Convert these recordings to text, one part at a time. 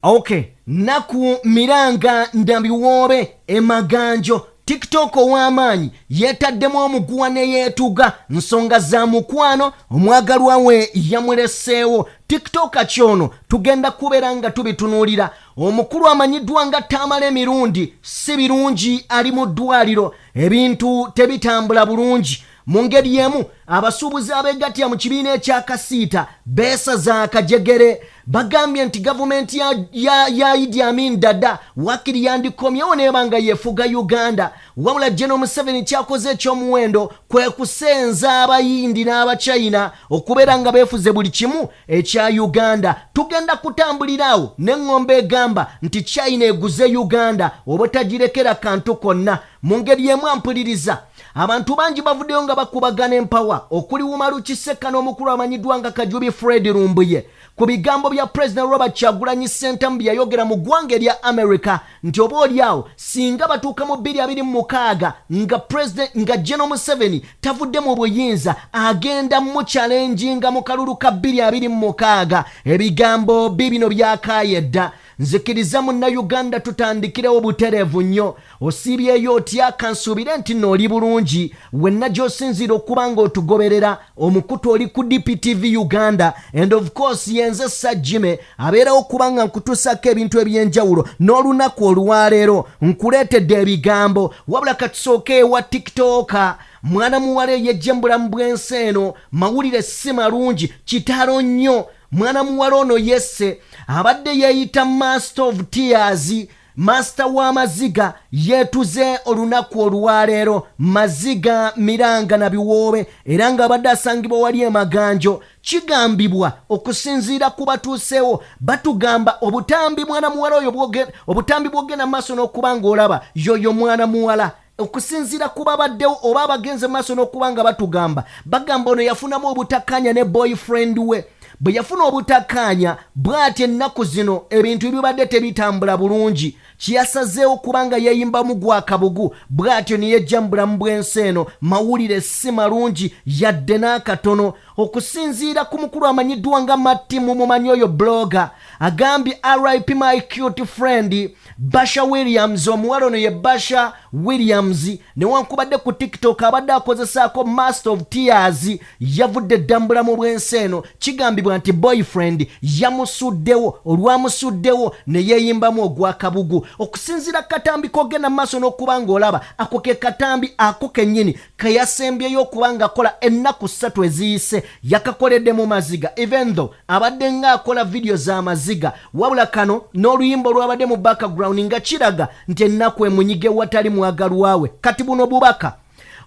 Okay, naku miranga ndambiwoobe emaganjo TikTok ow'amaanyi yeetaddemu omuguwa ne yeetuga nsonga za mukwano, omwagalwa we yamuleseewo. TikTok kyono tugenda kubeera nga tubitunuulira. Omukulu amanyiddwa nga Tamala Emirundi si birungi, ali mu ddwaliro, ebintu tebitambula bulungi. Mu ngeri y'emu, abasuubuzi abeegattira mu kibiina ekya Kasiita beesaza akajegere, bagambye nti gavumenti ya Idi Amin Dada wakiri yandikomyewo neeba nga yefuga Uganda. Wabula General Museveni kyakoze ekyomuwendo kwe kusenza Abayindi n'Abachina okubeera nga beefuze buli kimu ekya Uganda. Tugenda kutambulira awo n'eŋŋombe egamba nti China eguze Uganda oba tagirekera kantu konna. Mu ngeri y'emu, ampuliriza, abantu bangi bavuddeyo nga bakubagana empawa, okuli Wumalu Kisekka n'omukulu amanyiddwa nga Kajubi Fred Lumbuye, ku bigambo bya President Robert Kyagulanyi Ssentamu bye yayogera mu ggwanga erya America nti oba oliawo singa batuuka mu 2026 nga president, nga General Museveni tavudde mu buyinza, agenda muchallenginga mu kalulu ka 2026. Ebigambo bibino byakaaye dda. Nzikiriza Munnayuganda tutandikirewo butereevu nnyo. Osiibyeyo otya? Kansuubire nti nno oli bulungi wenna gy'osinziira okuba nga otugoberera. Omukutu oli ku DPTV Uganda and of course yenze Sajjime abeerawo okuba nga nkutuusako ebintu ebyenjawulo. N'olunaku olwaleero nkuleetedde ebigambo, wabula katusooke ewa TikToka mwana muwala eyejja mu bulamu bw'ensi eno. Mawulire si malungi, kitalo nnyo. Mwana muwala ono yesse, abadde yeeyita Master of Tears, master w'amaziga, yeetuze olunaku olwaleero. Maziga miranga na biwoobe, era ng'abadde asangibwa wali emaganjo. Kigambibwa, okusinziira ku batuuseewo, batugamba obutambi mwana muwala oyo obutambi bwogenda maaso n'okuba ng'olaba yoyo mwana muwala, okusinziira ku babaddewo oba abagenze maaso n'okuba nga batugamba, bagamba ono yafunamu obutakkaanya ne boyfriend we. Bwe yafuna obutakkaanya bw'ati, ennaku zino ebintu bibadde tebitambula bulungi, kyeyasazeewo kubanga yeeyimbamu gwa kabugu, bw'atyo ne yejja mu bulamu bw'ensi eno. Mawulire si malungi yadde n'akatono. Okusinziira ku mukulu amanyiddwa nga Matti, mumumanyi oyo blogger, agambye, "RIP my cute friend Basha Williams." Omuwala ono ye Basha Williams, newankubadde ku TikTok abadde akozesaako Master of Tears, yavudde dda mu bulamu bw'ensi eno. Kigambibwa nti boyfriend yamusuddewo, olwamusuddewo ne yeeyimbamu ogwakabugu. Okusinziira ku katambi kogenda mu maaso n'okuba ng'olaba, ako ke katambi ako kennyini keyasembyeyo okuba ng'akola ennaku 3 eziyise. Yakakoledde mu maziga, even though abadde ng'akola vidiyo z'amaziga, wabula kano n'oluyimba olwabadde mu background nga kiraga nti ennaku emunyige watali mwagalwawe. Kati buno bubaka,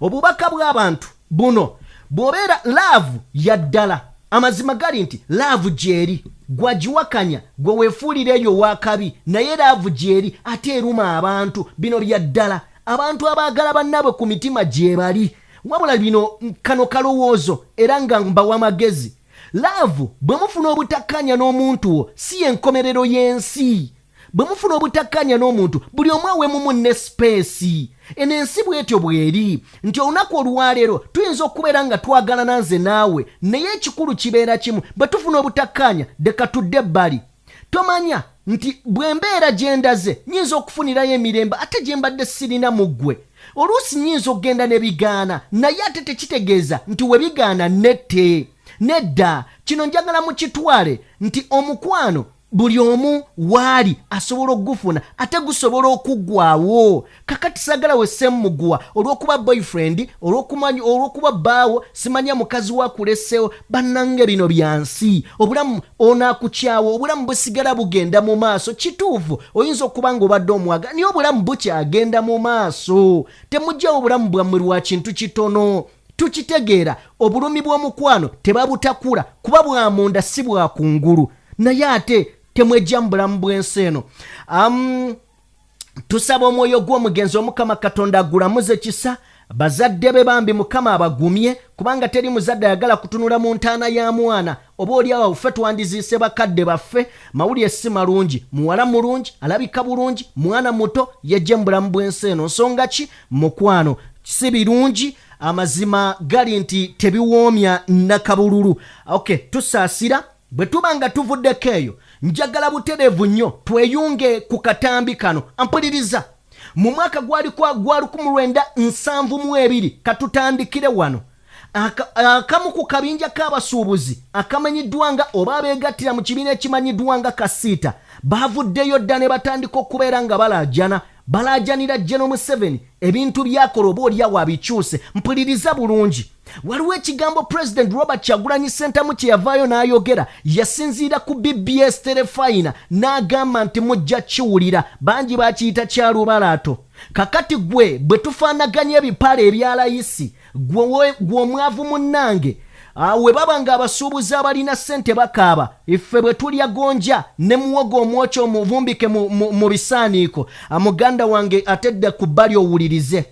obubaka bw'abantu buno. Bw'obeera love ya ddala, amazima gali nti love gyeri, gwagiwakanya gwe weefuulira eyo wakabi, naye love gyeri ate eruma abantu. Bino bya ddala, abantu abaagala bannaabwe ku mitima gye bali. Wabula bino kano kalowoozo era nga mbawa amagezi: love, bwe mufuna obutakkanya n'omuntu wo, si yenkomerero y'ensi. Bwe mufuna obutakkanya n'omuntu, buli omu awemu munne space. Eno ensi bwetyo bw'eri nti olunaku olwaleero tuyinza okubeera nga twagalana nze naawe, naye ekikulu kibeera kimu: bwe tufuna obutakkaanya, leka tudde ebbali. Tomanya nti bwe mbeera gye ndaze nyinza okufunirayo emirembe ate gye mbadde sirina mu ggwe. Oluusi nyinza okugenda ne bigaana, naye ate tekitegeeza nti we bigaana nette. Nedda, kino njagala mukitwale nti omukwano buli omu waali asobola okugufuna ate gusobola okuggwawo. Kakati sagala wesemmuguwa olw'okuba boyfriend, olw'okuba bbaawo, simanya mukazi wakuleseewo. Bannange, bino byansi. Obulamu ono akukyawa, obulamu busigala bugenda mu maaso. Kituufu, oyinza okuba nga obadde omwaga, naye obulamu bukyagenda mu maaso. Temugjawo obulamu bwammwe lwa kintu kitono. Tukitegeera, obulumi bw'omukwano tebabutakula kuba bwa munda, si bwa kungulu, naye ate temwejja mu bulamu bw'ensi eno. Tusaba omwoyo gw'omugenzi Omukama Katonda agulamuze kisa. Bazadde be bambi Mukama abagumye, kubanga teri muzadde ayagala kutunula mu ntaana ya mwana. Oba oli awo ffe twandiziise bakadde baffe. Mawulire si malungi. Muwala mulungi, alabika bulungi, mwana muto, yejje mu bulamu bw'ensi eno. Nsonga ki? Mukwano. Si birungi, amazima gali nti tebiwoomya nakabululu. Ok, tusaasira. Bwe tuba nga tuvuddeko eyo, Njagala butereevu nnyo tweyunge ku katambi kano. Ampuliriza, mu mwaka gwali gwa 1972, katutandikire wano, akamu ku kabinja k'abasuubuzi akamanyiddwa nga oba abeegattira mu kibiina ekimanyiddwa nga Kasiita baavuddeyo dda ne batandika okubeera nga balaajana, balaajanira General Museveni ebintu byakola oba oliawo abikyuse. Mpuliriza bulungi, waliwo ekigambo President Robert Kyagulanyi Sentamu kye yavaayo n'ayogera. Yasinziira ku BBS Terefayina n'agamba nti mujja kiwulira, bangi bakiyita kyalubalaato. Kakati gwe bwe tufaanaganya ebipale ebya layisi, gwe omwavu munnange, we baba nga abasuubuzi abalina ssente bakaaba, iffe bwe tulya gonja ne muwogo omwokyo omuvumbike mu bisaaniiko. Muganda wange, atedde ku bbali owulirize.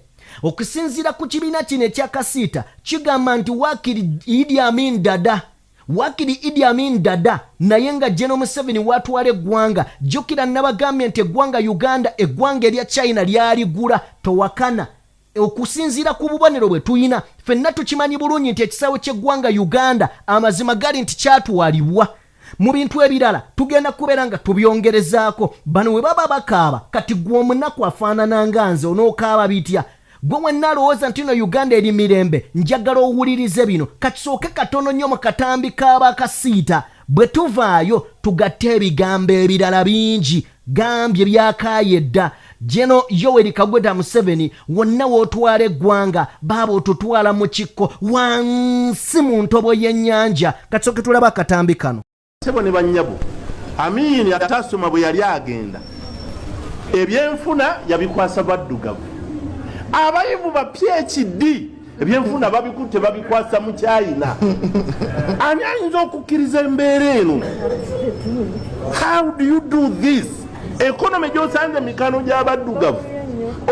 Okusinziira ku kibiina kino ekyakasiita, kigamba nti waakiri Idi Amin Dada, waakiri Idi Amin Dada, naye nga General Museveni watwala eggwanga. Jjukira nabagambye nti eggwanga Uganda, eggwanga erya China lyaligula. Towakana, okusinziira ku bubonero bwe tulina ffenna, tukimanyi bulungi nti ekisaawe ky'eggwanga Uganda, amazima gali nti kyatwalibwa. Mu bintu ebirala tugenda kubeera nga tubyongerezaako. Bano we baba bakaaba, kati gwe omunaku afaanana nga nze onookaaba bitya? Gwe wenna alowooza nti no Uganda eri mirembe, njagala owulirize bino. Kakisooke katono nnyo mu katambi k'abakasiita, bwe tuvaayo tugatte ebigambo ebirala bingi. Gambye byakaaye dda. General Yoweri Kaguta Museveni, wonna w'otwala eggwanga, baaba otutwala mu kikko wansi mu ntobo y'ennyanja. Kasooke tulaba akatambi kano. Sebo ne bannyabo, Amiini atasoma bwe yali agenda, ebyenfuna yabikwasa baddugavu. Abayivu ba PhD ebyenfuna babikutte, babikwasa mu China. Ani ayinza okukkiriza embeera eno? How do you do this? Economy gyosanze mikono gy'abaddugavu,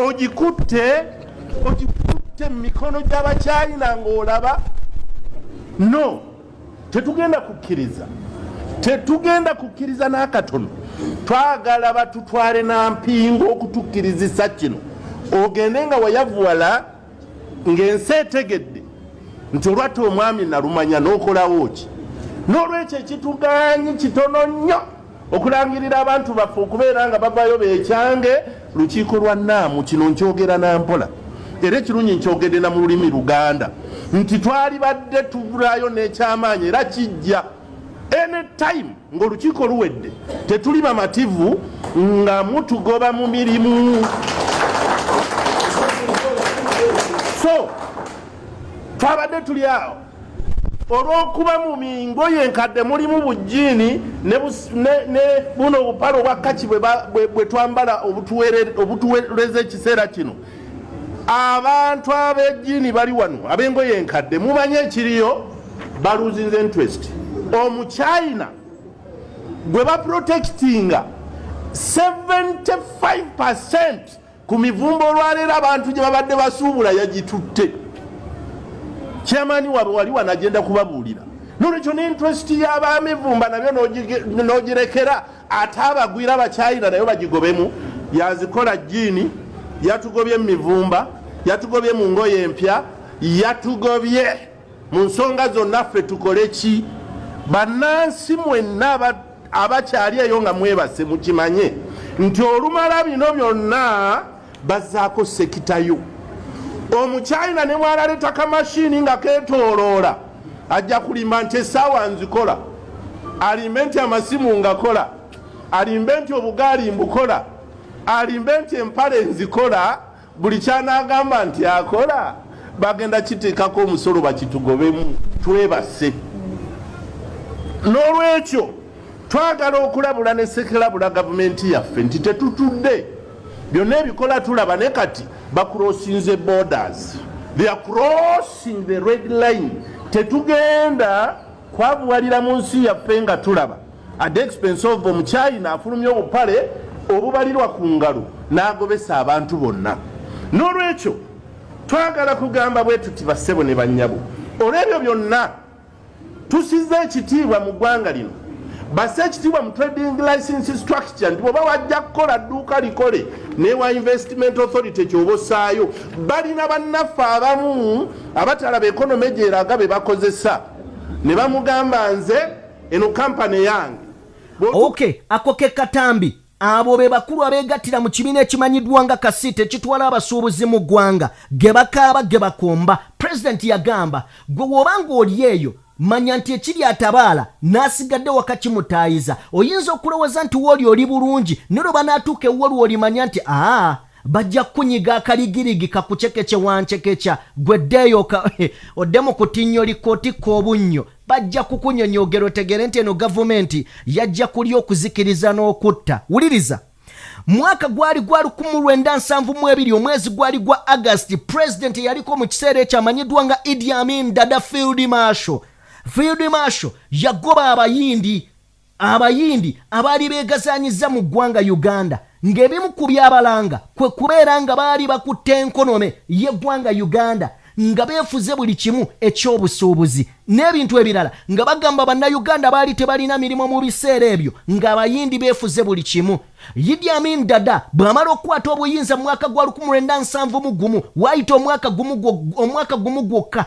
ogikutte, ogikutte mu mikono gy'abachina ng'olaba. No, tetugenda kukkiriza, tetugenda kukkiriza n'akatono. Twagala batutwale nampingu okutukkirizisa kino. Ogende nga wayavuwala ng'ensi etegedde nti olwatta omwami nalumanya n'okolawo ki. N'olwekyo ekituganyi kitono nnyo okulangirira abantu baffe okubeera nga bavayo bekyange lukiiko lwa naamu. Kino nkyogera nampola, era ekirungi nkyogedde na mu lulimi Luganda, nti twali badde tuvulayo n'ekyamaanyi, era kijja anytime ng'olukiiko luwedde. Tetuli bamativu nga mutugoba mu mirimu, so twabadde tuli awo olw'okuba mu mingoye enkadde mulimu bujiini ne buno obupale obwa kaki bwe twambala obutuweereza ekiseera kino. Abantu ab'ejjiini bali wano ab'engoye enkadde, mumanye ekiriyo, baluzinze interest. Omuchina gwe baprotectinga 75 ku mivumba olwaleero abantu gye babadde basuubula yagitutte. Kyamaani waabwe wali wano agenda kubabuulira. Nolwekyo ne interest y'abamivumba nabyo n'ogirekera, ate abagwira abachina nayo bagigobemu. Yazikola jiini, yatugobye mu mivumba, yatugobye mu ngoye empya, yatugobye mu nsonga zonna. Ffe tukole ki? Bannansi mwenna abakyali eyo nga mwebase, mukimanye nti olumala bino byonna bazzaako sekitayo. Omuchina ne bwalaleta kamashini nga ketoloola, ajja kulimba nti essaawa nzikola, alimbe nti amasimu ngakola, alimbe nti obugaali mbukola, alimbe nti empale nzikola. Buli kyanagamba nti akola, bagenda kiteekako omusolo bakitugobemu twebase. N'olwekyo twagala okulabula ne sekelabula gavumenti yaffe nti tetutudde, byonna ebikola tulaba. Ne kati bacrossinze borders, they are crossing the red line. Tetugenda kwavuwalira mu nsi yaffe nga tulaba at the expense of omuchina afulumya obupale obubalirwa ku ngalo n'agobesa abantu bonna. N'olwekyo twagala kugamba bwe tuti, bassebo ne bannyabo, olw'ebyo byonna tusize ekitiibwa mu ggwanga lino, basse ekitiibwa mu trading license structure, nti bwoba wajja kukola dduuka likole newa Investment Authority kyoba ossaayo. Balina bannaffe abamu abatalaba economy gyeraga be bakozesa ne bamugamba, "Nze eno kampany yange." Okay, ako ke katambi. Abo be bakulu abeegattira mu kibiina ekimanyiddwa nga Kasiita ekitwala abasuubuzi mu ggwanga, ge bakaaba ge bakomba. Pulezidenti yagamba, gwe bw'oba ng'oli eyo, manya nti ekiri atabaala n'asigadde waka kimutaayiza. Oyinza okulowooza nti wooli oli bulungi, ne lwe banaatuuka ewuwo lw'olimanya nti aa bajja kukunyiga akaligirigi kakucekece wancekeca. Gwe ddeeyo odde mu kutinnyo likotikka obunnyo, bajja kukunyonyogera otegere nti eno gavumenti yajja kulya, okuzikiriza n'okutta. Wuliriza, mwaka gwali gwa 1972, omwezi gwali gwa Agasti. Pulezidenti eyaliko mu kiseera ekyo amanyiddwa nga Idi Amin Dada, Field Marshal, Field Marshal yagoba Abayindi, Abayindi abaali beegazanyiza mu ggwanga Uganda, ng'ebimu ku byabalanga kwe kubeera nga baali bakutte enkonome y'eggwanga Uganda, nga beefuze buli kimu ekyobusuubuzi n'ebintu ebirala, nga bagamba Bannayuganda baali tebalina mirimu mu biseera ebyo, ng'Abayindi beefuze buli kimu. Idi Amin Dada bw'amala okukwata obuyinza mu mwaka gwa 1971, waayita omwaka gumu gwokka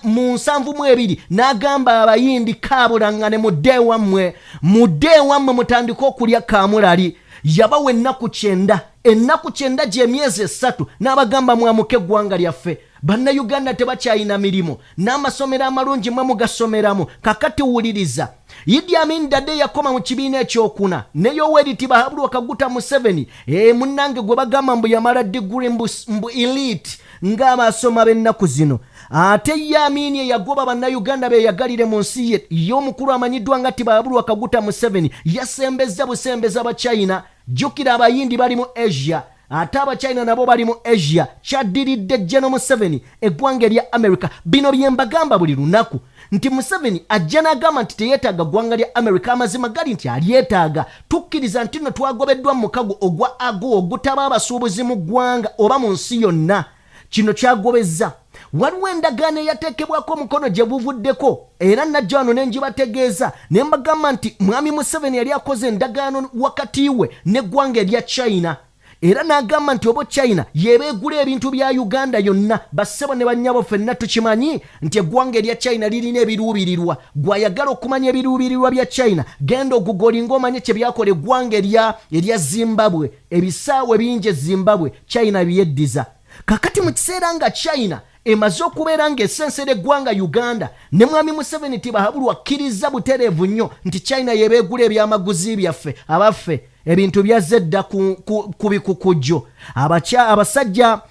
mu 72, n'agamba Abayindi, "Kaabulaŋŋane, mudde ewammwe, mudde ewammwe, mutandike okulya kaamulali." Yabawa ennaku 90, ennaku 90 gy'emyezi 3, n'abagamba, "Mwamuke eggwanga lyaffe. Bannayuganda tebakyayina mirimu, n'amasomero amalungi mwe mugasomeramu." Kakati wuliriza, Idi Amin Dada yakoma mu kibiina ekyokuna ne Yoweri Tibahabulwa Kaguta Museveni. E, munnange gwe bagamba mbu yamala diguri, mbu elite ng'abasoma b'ennaku zino. Ate ye Amini eyagoba Bannayuganda beyagalire mu nsi ye, ye omukulu amanyiddwa nga Tibahabulwa Kaguta Museveni yasembeza busembeza Abachina. Jjukira Abayindi bali mu Asia, ate Abachina nabo bali mu Asia. Kyaddiridde General Museveni eggwanga erya America. Bino bye mbagamba buli lunaku nti Museveni ajja n'agamba nti teyeetaaga ggwanga lya America. Amazima gali nti alyetaaga. Tukkiriza nti nno twagobeddwa mu mukago ogwa AGOA ogutaba abasuubuzi mu ggwanga oba mu nsi yonna. Kino kyagobezza. Waliwo endagaano eyateekebwako omukono gye buvuddeko, era najja wano ne ngibategeeza ne mbagamba nti Mwami Museveni yali akoze endagaano wakati we n'eggwanga erya China, era n'agamba nti oba China yebeegula ebintu bya Uganda yonna. Bassebo ne bannyabo, ffenna tukimanyi nti eggwanga erya China lirina ebiruubirirwa. Gw'ayagala okumanya ebiruubirirwa bya China, genda ogugolinga omanye kye byakola eggwanga erya Zimbabwe. Ebisaawe bingi e Zimbabwe China byeddiza. Kakati mu kiseera nga China emaze okubeera ng'esensera eggwanga Uganda, ne Mwami Museveni Tibahabulwa akkiriza butereevu nnyo nti China yebeegula ebyamaguzi byaffe. Abaffe, ebintu byazze dda ku bikukujjo. Abasajja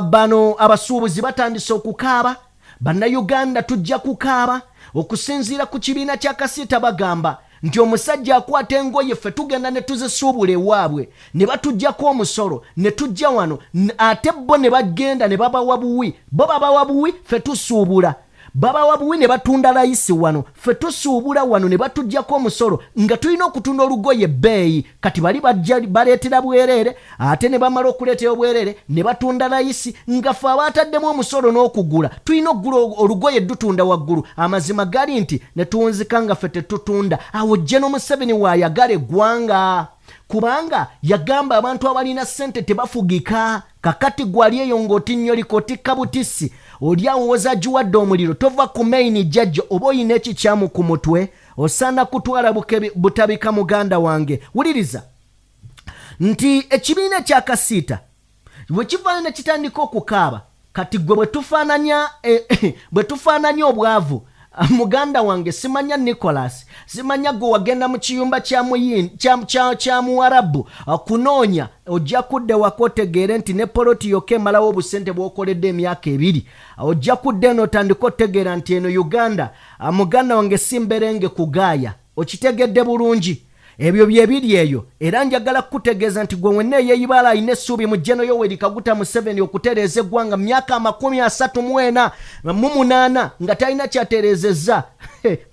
bano abasuubuzi batandise okukaaba. Bannayuganda tujja kukaaba. Okusinziira ku kibiina kya Kasiita, bagamba nti omusajja akwata engoye, ffe tugenda ne tuzisuubula ewaabwe ne batuggyako omusolo, ne tujja wano ate bo ne bagenda ne babawa buwi. Bo babawa buwi, ffe tusuubula. Babawa buwi ne batunda layisi wano, ffe tusuubula wano ne batuggyako omusolo nga tulina okutunda olugoye ebbeeyi. Kati bali bajja baleetera bwereere, ate ne bamala okuleetera obwereere ne batunda layisi, nga ffe abaataddemu omusolo n'okugula tulina okugula olugoye dutunda waggulu. Amazima gali nti ne tuwunzika nga ffe tetutunda. Awo General Museveni waayagala eggwanga, kubanga yagamba abantu abalina ssente tebafugika. Kakati gwali eyo ng'otinnyoliko otikka butisi, oli awowoza agiwadde omuliro, tova ku maini jjajja, oba oyina ekikyamu ku mutwe, osaana kutwala butabika. Muganda wange, wuliriza nti ekibiina ekyakasiita bwe kivaayo ne kitandika okukaaba. Kati gwe bwe tufaananya obwavu, muganda wange, simanya Nicholas, simanya gwe wagenda mu kiyumba kya Muwarabu kunoonya, ojja kudda waka otegeere nti ne poloti yokka emalawo obusente bw'okoledde emyaka 2. Ojja kudda eno otandika otegeera nti eno Uganda, muganda wange, si mberenge kugaaya. Okitegedde bulungi, ebyo bye biri eyo. Era njagala kukutegeeza nti gwe wenna eyeeyibaala alina essuubi mu General Yoweri Kaguta Museveni okutereeza eggwanga, myaka 38 nga talina kyatereezezza,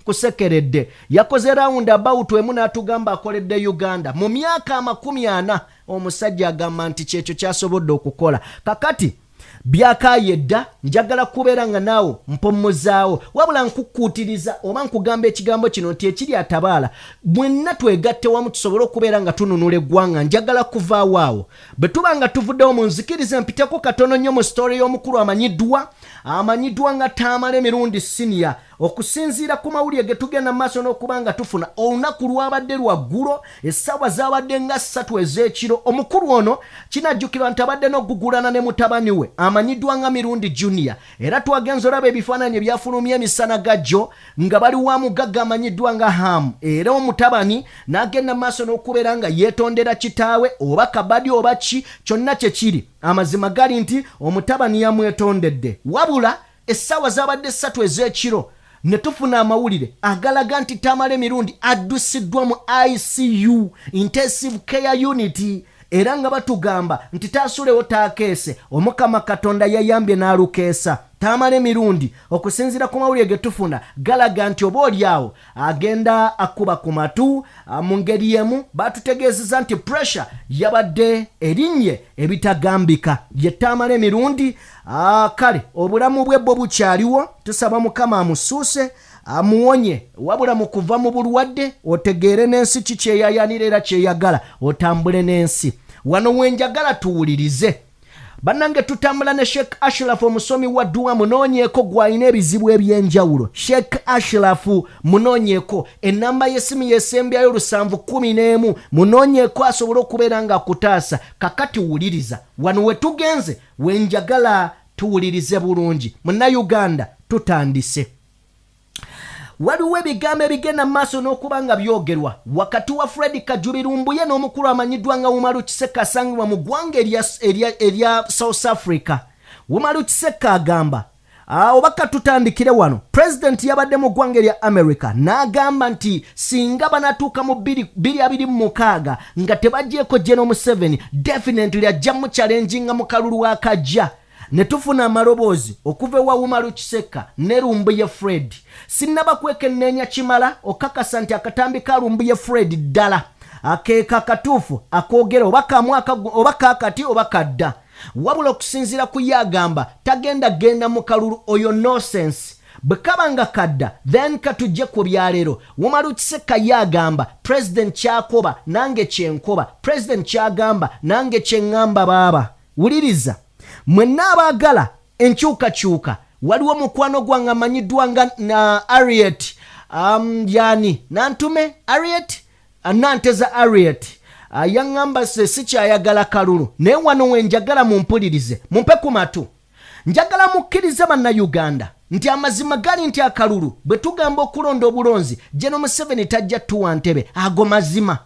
kusekeredde. Yakoze round about emu n'atugamba akoledde Uganda mu myaka 40. Omusajja agamba nti kyekyo kyasobodde okukola. Kakati Byakaaye dda, njagala kubeera nga naawe mpommuzaawo, wabula nkukkuutiriza oba nkugamba ekigambo kino nti ekiri atabaala, mwenna twegatte wamu tusobole okubeera nga tununula eggwanga. Njagala kuvaawo awo bwe tuba nga tuvuddewo, munzikirize mpiteko katono nnyo mu story y'omukulu amanyiddwa nga Tamale Mirundi Senior. Okusinziira ku mawulire ge tugenda mu maaso n'okuba nga tufuna, olunaku lwabadde lwaggulo, essaawa zaabadde nga 3 ez'ekiro. Omukulu ono kinajjukirwa nti abadde n'okugugulana ne mutabani we amanyiddwa nga Mirundi Junior, era twagenza olaba ebifaananyi ebyafulumya emisana gajjo nga bali wa mugagga amanyiddwa nga Hamu, era omutabani n'agenda mu maaso n'okubeera nga yeetondera kitaawe oba kabadi oba ki kyonna kye kiri. Amazima gali nti omutabani yamwetondedde, wabula essaawa zabadde 3 ez'ekiro ne tufuna amawulire agalaga nti Tamale Mirundi addusiddwa mu ICU, intensive care unit, era nga batugamba nti taasulewo taakeese. Omukama Katonda yayambye n'alukeesa. Tamale Mirundi, okusinziira ku mawulire ge tufuna, galaga nti oba oli awo agenda akuba ku matu. Mu ngeri emu batutegeezeza nti pressure yabadde erinnye ebitagambika. Ye Tamale Mirundi, kale obulamu bwe bwo bukyaliwo, tusaba Mukama amusuuse amuwonye. Wabula mu kuva mu bulwadde otegeere n'ensi ki kyeyayanira era kyeyagala, otambule n'ensi. Wano wenjagala tuwulirize, bannange. Tutambula ne Sheikh Ashraf, omusomi wa dduwa. Munoonyeeko gw'alina ebizibu ebyenjawulo. Sheikh Ashraf munoonyeeko, enamba y'essimu yesembyayo 711. Munoonyeeko asobole okubeera nga akutaasa. Kakati wuliriza wano we tugenze, wenjagala tuwulirize bulungi. Munnayuganda, tutandise. Waliwo ebigambo ebigenda mu maaso n'okuba nga byogerwa wakati wa Fred Kajubi Lumbuye n'omukulu amanyiddwa nga Umaru Kiseka, asangibwa mu ggwanga erya South Africa. Umaru Kiseka agamba, oba katutandikire wano, pulezidenti yabadde mu ggwanga erya America n'agamba nti singa banatuuka mu 2026 nga tebagyeko General Museveni, definitely ajja muchallenginga mu kalulu akajja. Ne tufuna amaloboozi okuva ewa Umaru Kiseka ne Lumbuye Fred. Sinnaba kwekenneenya kimala okakasa nti akatambi ka Lumbuye Fred ddala akeeka akatuufu akoogera oba kamwaka oba kakati oba kadda, wabula okusinziira ku ye agamba tagenda genda mu kalulu oyo nonsense. Bwe kaba nga kadda, then katujje ku byaleero. Umaru Kiseka ye agamba president kyakoba nange kyenkoba, president kyagamba nange kyeŋŋamba. Baaba wuliriza mwenna abaagala enkyukakyuka. Waliwo mukwano gwange amanyiddwa nga na Ariet, yani Nantume Ariet, Nanteza Ariet, yaŋŋamba se sikyayagala kalulu. Naye wano wenjagala mumpulirize, mumpe ku matu. Njagala mukkirize, Bannayuganda, nti amazima gali nti akalulu bwe tugamba okulonda obulonzi, General Museveni tajja tuwa ntebe. Ago mazima.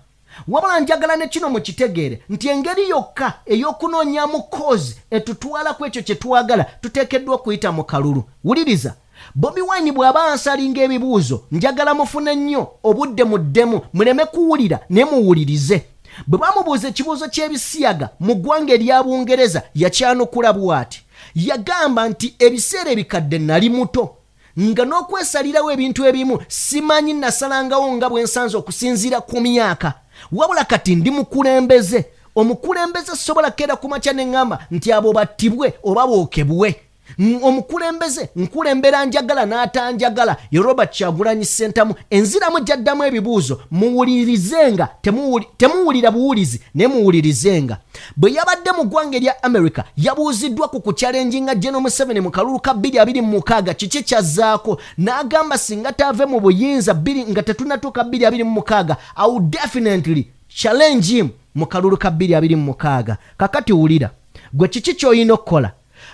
Wabula njagala ne kino mukitegeere nti engeri yokka ey'okunoonyamu cause etutwala ku ekyo kye twagala, tuteekeddwa okuyita mu kalulu. Wuliriza, Bobi Wine bw'aba ansalinga ebibuuzo, njagala mufune nnyo obudde muddemu, muleme kuwulira naye muwulirize. Bwe bamubuuza ekibuuzo ky'ebisiyaga mu ggwanga erya Bungereza, yakyanukula bw'ati. Yagamba nti ebiseera ebikadde nali muto nga n'okwesalirawo ebintu ebimu simanyi, nasalangawo nga bwe nsanze okusinziira ku myaka, wabula kati ndi mukulembeze. Omukulembeze sobola keera ku makya ne ŋŋamba nti abo battibwe oba bookebwe. Omukulembeze nkulembera njagala n'atanjagala. Ye Robert Kyagulanyi Sentamu. Enziramu gyaddamu ebibuuzo, muwulirizenga, temuwulira buwulizi naye muwulirizenga. Bwe yabadde mu ggwanga erya America, yabuuziddwa ku kuchallenginga General Museveni mu kalulu ka 2026, kiki kyazzaako? N'agamba singa taave mu buyinza nga tetunatuuka 2026, I will definitely challenge him mu kalulu ka 2026. Kakati wulira gwe, kiki ky'olina okukola?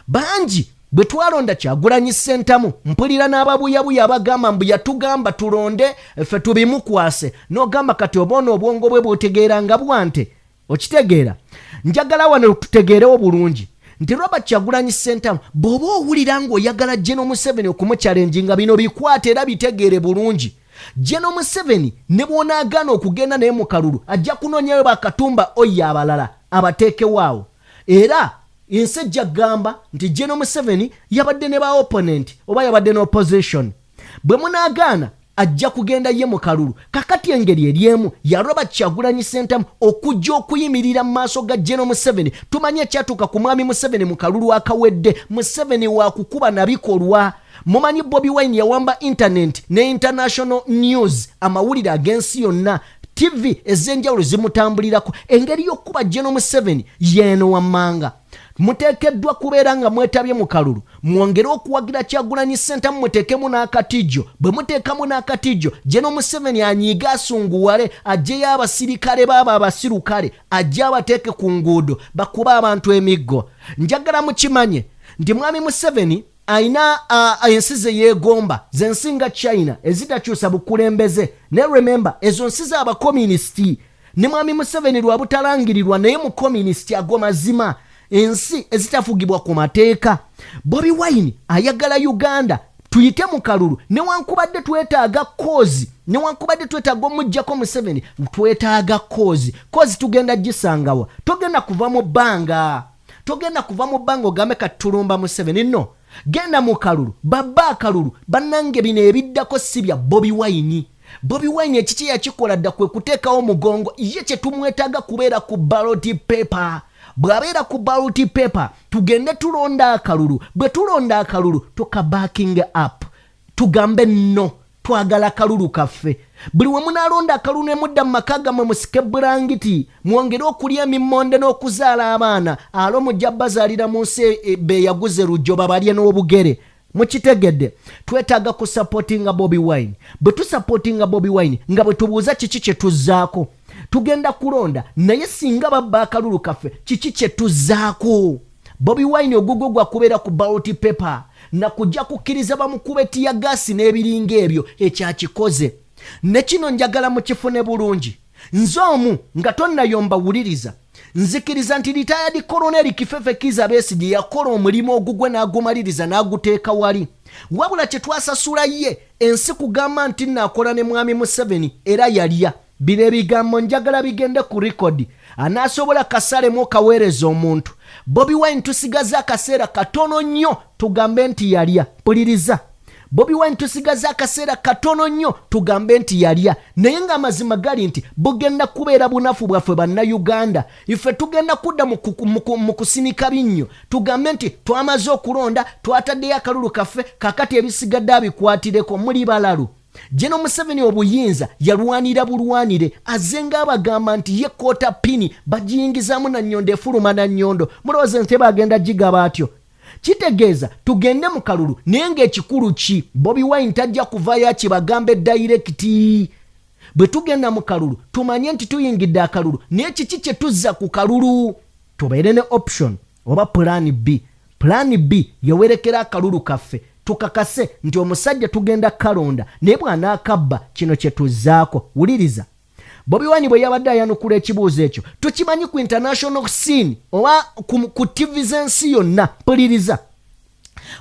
Bangi bwe twalonda Kyagulanyi Ssentamu, mpulira n'ababuyabuya abagamba mbu yatugamba tulonde ffe tubimukwase. N'ogamba kati oba ono obwongo bwe bwotegeera nga bwante okitegeera. Njagala wano tutegeerewo bulungi nti Robert Kyagulanyi Ssentamu, bw'oba owulira ng'oyagala General Museveni okumuchallenginga, bino bikwate era bitegeere bulungi. General Museveni ne bw'onaagaana okugenda naye mu kalulu, ajja kunoonyayo bakatumba oyo abalala abateekewaawo, era ensi ejja kugamba nti General Museveni yabadde ne ba opponent oba yabadde ne opposition. Bwe munaagaana Ajja kugenda ye mu kalulu. Kakati engeri eri emu ya Robert Kyagulanyi Ssentamu okujja okuyimirira mu maaso ga General Museveni. Tumanyi ekyatuuka ku Mwami Museveni mu kalulu akawedde. Museveni wakukuba na bikolwa. Mumanyi Bobi Wine yawamba internet ne international news, amawulire ag'ensi yonna, TV ez'enjawulo zimutambulirako. Engeri y'okukuba General Museveni yeeno wammanga. Muteekeddwa kubeera nga mwetabye mu kalulu, mwongere okuwagira Kyagulanyi Ssentamu, muteekemu n'akatijjo. Bwe muteekamu n'akatijjo, General Museveni anyiige, asunguwale, aggyeyo abasirikale baabo abasirukale, ajje abateeke ku nguudo bakube abantu emiggo. Njagala mukimanye nti Mwami Museveni ayina ensi ze yeegomba, zensi nga China ezitakyusa bukulembeze. Ne remember, ezo nsi z'abakomunisiti, ne Mwami Museveni lwa butalangirirwa naye mukomunisiti. Ago mazima, ensi ezitafugibwa ku mateeka. Bobi Wine ayagala Uganda tuyite mu kalulu. Newankubadde twetaaga cause, newankubadde twetaaga omugjako Museveni, twetaaga cause. Cause tugenda gisangawa? Togenda kuva mu bbanga, togenda kuva mu bbanga ogambe kati tulumba Museveni. No, genda mu kalulu, babba akalulu. Bannange, bino ebiddako si bya Bobi Wine. Bobi Wine ekiki yakikola dda, kwe kuteekawo mugongo. Ye kyetumwetaaga kubeera ku ballot paper. Bw'abeera ku ballot paper, tugende tulonda akalulu. Bwe tulonda akalulu, tukabacking up, tugambe nno twagala kalulu kaffe. Buli we munaalonda akalulu ne mudda mu maka gammwe, musike bulangiti, mwongere okulya emimmonde n'okuzaala abaana. Alo mujja bazaalira mu nsi beyaguze lujjo, babalye n'obugere. Mukitegedde? Twetaaga kusupportinga Bobi Wine. Bwe tusupportinga Bobi Wine, nga bwe tubuuza kiki kye tuzzaako, tugenda kulonda, naye singa babba akalulu kaffe, kiki kye tuzzaako? Bobi Wine ogugwo gwakubeera ku ballot paper, nakujja kukkiriza bamukube tear gas n'ebiringa ebyo ekyakikoze. Ne kino njagala mukifune bulungi. Nze omu nga tonnayomba, wuliriza. Nzikiriza nti retired Colonel Kifefe Kiza Besigye yakola omulimu ogugwe n'agumaliriza n'aguteeka wali. Wabula kye twasasula ye ensi kugamba nti naakola ne Mwami Museveni era yalya. Bino ebigambo njagala bigende ku record, anaasobola kasalemu okaweereza omuntu. Bobi Wine tusigaze akaseera katono nnyo tugambe nti yalya. Mpuliriza, Bobi Wine tusigaze akaseera katono nnyo tugambe nti yalya, naye ng'amazima gali nti bugenda kubeera bunafu bwaffe Bannayuganda. Ife tugenda kudda mu kusinika binnyo, tugambe nti twamaze okulonda, twataddeyo akalulu kaffe, kakati ebisigadde abikwatireko. Muli balalu. General Museveni obuyinza yalwanira bulwanire, azze ng'abagamba nti ye quarter pin bagiyingizaamu na nnyondo, efuluma na nnyondo. Mulowooza entebe agenda gigaba atyo? Kitegeeza tugende mu kalulu, naye ng'ekikulu ki? Bobi Wine tajja kuvayo akibagambe direct. Bwe tugenda mu kalulu, tumanye nti tuyingidde akalulu, naye kiki kye tuzza ku kalulu? Tubeere ne option oba plan B. Plan B yewerekera akalulu kaffe, tukakase nti omusajja tugenda kalonda, naye bw'anaakabba, kino kye tuzzaako. Wuliriza Bobi Wine bwe yabadde ayanukula ekibuuzo ekyo. Tukimanyi ku international scene oba ku TV z'ensi yonna. Mpuliriza,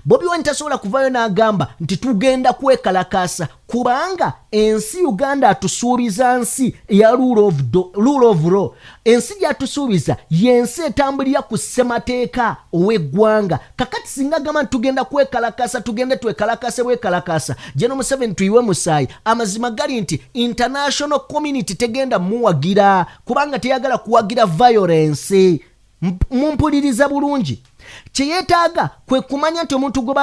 Bobi Wine tasobola kuvayo n'agamba nti tugenda kwekalakaasa, kubanga ensi Uganda atusuubiza nsi eya rule of law. Ensi gy'atusuubiza y'ensi etambulira ku ssemateeka ow'eggwanga. Kakati singa agamba nti tugenda kwekalakaasa, tugende twekalakaase bwekalakaasa, General Museveni tuyiwe musaayi, amazima gali nti international community tegenda muwagira, kubanga teyagala kuwagira violence. Mumpuliriza bulungi, kyeyeetaaga kwe kumanya nti omuntu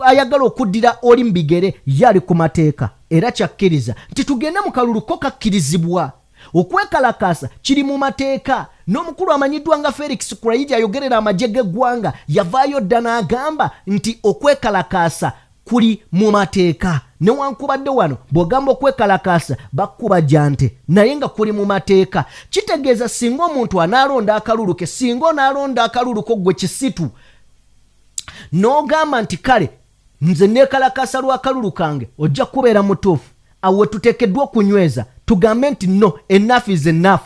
ayagala okuddira oli mu bigere ye ali ku mateeka, era kyakkiriza nti tugende mu kalulu ko kakkirizibwa. Okwekalakaasa kiri mu mateeka. N'omukulu amanyiddwa nga Felix Kulayigye, ayogerera amagye g'eggwanga, yavaayo dda n'agamba nti okwekalakaasa kuli mu mateeka. Newankubadde wano bw'ogamba okwekalakaasa bakkuba jante, naye nga kuli mu mateeka. Kitegeeza singa omuntu anaalonda akalulu ke, singa onaalonda akalulu ko gwe kisitu n'ogamba nti kale nze neekalakaasa lw'akalulu kange, ojja kubeera mutuufu. Awo we tuteekeddwa okunyweza, tugambe nti no, enough is enough.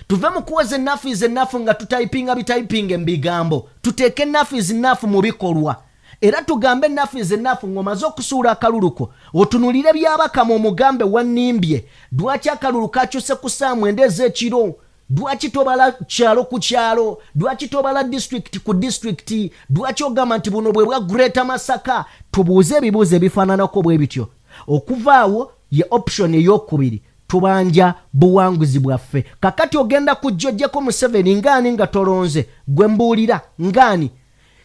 Tuve mu kuweza enough is enough nga tutayipinga bitayipinga mu bigambo, tuteeke enough is enough mu bikolwa, era tugambe enough is enough. Ng'omaze okusuula akalulu ko, otunulire Byabakama, omugambe wannimbye. Lwaki akalulu kakyuse ku saa 9 ez'ekiro? Lwaki tobala kyalo ku kyalo? Lwaki tobala disitulikiti ku disitulikiti? Lwaki ogamba nti buno bwe bwa Greater Masaka? Tubuuze ebibuuzo ebifaananako bwe bityo. Okuva awo ye option eyokubiri, tubanja buwanguzi bwaffe. Kakati ogenda kujja ojjeko Museveni ngaani nga tolonze? Gwe mbuulira, ngaani?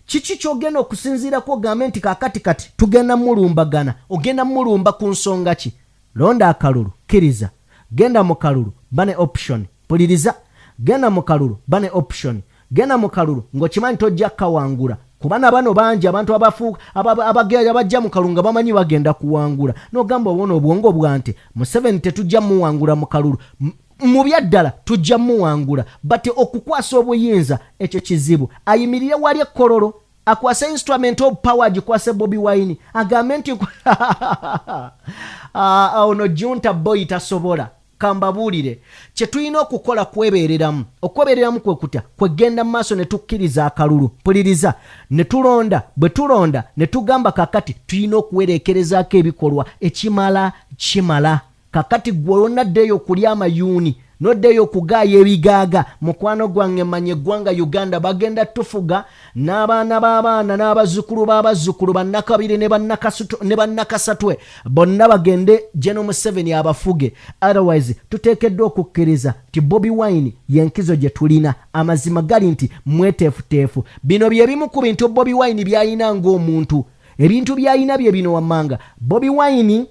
Kiki kyogenda okusinziirako ogambe nti kakati kati tugenda mulumbagana? Ogenda mulumba ku nsonga ki? Londa akalulu, kkiriza, genda mu kalulu, ba ne option. Mpuliriza, genda mu kalulu, ba ne option. Genda mu kalulu ng'okimanyi tojja kawangula, kuba na bano bangi abantu abajja mu kalulu nga bamanyi bagenda kuwangula, n'ogamba obona obwongo bwante Museveni tetujja muwangula mu kalulu. Mu byaddala tujja muwangula, but okukwasa obuyinza ekyo kizibu. Ayimirire wali ekkololo, akwase instrument of power, agikwase Bobi Wine, agambe nti ah, ono junta boy tasobola. Kambabuulire, kye tulina okukola kwebeereramu. Okwebeereramu kwe kutya? Kwegenda mu maaso ne tukkiriza akalulu, mpuliriza, ne tulonda. Bwe tulonda ne tugamba kakati tulina okuwereekerezaako ebikolwa, ekimala kimala. Kakati gwe onaddeeyo okulya amayuuni, noddeeyo okugaaya ebigaaga, mukwano gwange, manya eggwanga Uganda bagenda tufuga n'abaana b'abaana n'abazzukulu b'abazzukulu, bannakabiri ne bannakasatwe bonna bagende General Museveni abafuge. Otherwise tuteekeddwa okukkiriza nti Bobi Wine yenkizo gye tulina. Amazima gali nti mweteefuteefu. Bino bye bimu ku bintu Bobi Wine by'alina ng'omuntu. Ebintu by'alina bye bino wammanga: Bobi Wine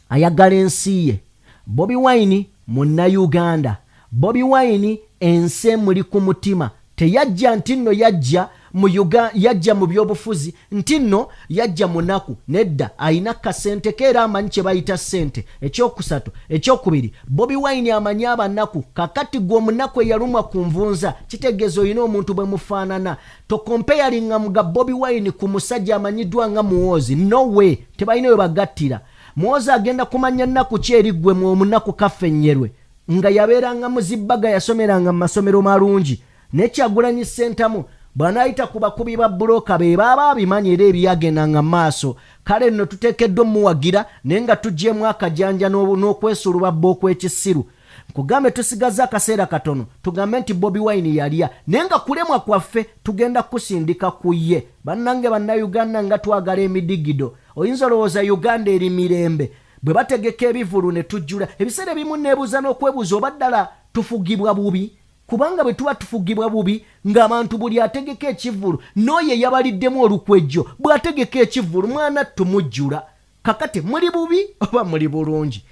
ayagala ensi ye, Bobi Wine Munnayuganda, Bobi Wine ensi emuli ku mutima. Teyajja nti nno yajja mu yajja mu byobufuzi nti nno yajja munaku, nedda, ayina kasente ke era amanyi kye bayita ssente. Ekyokusatu, ekyokubiri, Bobi Wine amanyi abanaku. Kakati gwe omunaku eyalumwa ku nvunza, kitegeeza olina omuntu bwe mufaanana. Tocomparinga mga Bobi Wine ku musajja amanyiddwa nga Muwoozi. No way, tebalina we bagattira. Muwoozi agenda kumanya nnaku ki eri ggwe mu omunaku kaffe nnyerwe nga yabeeranga muzibbaga, yasomeranga mu masomero malungi. Naye Kyagulanyi Ssentamu bw'anaayita ku bakubi ba bulooka be baaba abimanyi era ebyagendanga mu maaso. Kale nno tuteekeddwa omuwagira, naye nga tugyemu akajanja n'okwesulubabba okw'ekisiru. Nkugambe, tusigaze akaseera katono tugambe nti Bobi Wine yalya, naye nga kulemwa kwaffe tugenda kusindika ku ye. Bannange Bannayuganda, nga twagala emidigido, oyinza olowooza Uganda eri mirembe bwe bategeka ebivulu ne tujjula. Ebiseera ebimu neebuuza n'okwebuuza oba ddala tufugibwa bubi, kubanga bwe tuba tufugibwa bubi ng'abantu buli ategeka ekivvulu n'oyo eyabaliddemu olukwejjo bw'ategeka ekivvulu mwana tumujjula. Kakati muli bubi oba muli bulungi?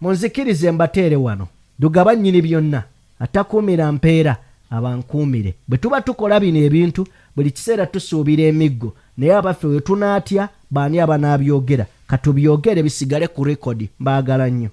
Munzikirize mbateere wano. Lugaba nnyini byonna atakuumira mpeera abankuumire. Bwe tuba tukola bino ebintu buli kiseera tusuubira emiggo, naye abaffe we tunaatya baani abanaabyogera? Katubyogere bisigale ku rekodi. Mbaagala nnyo.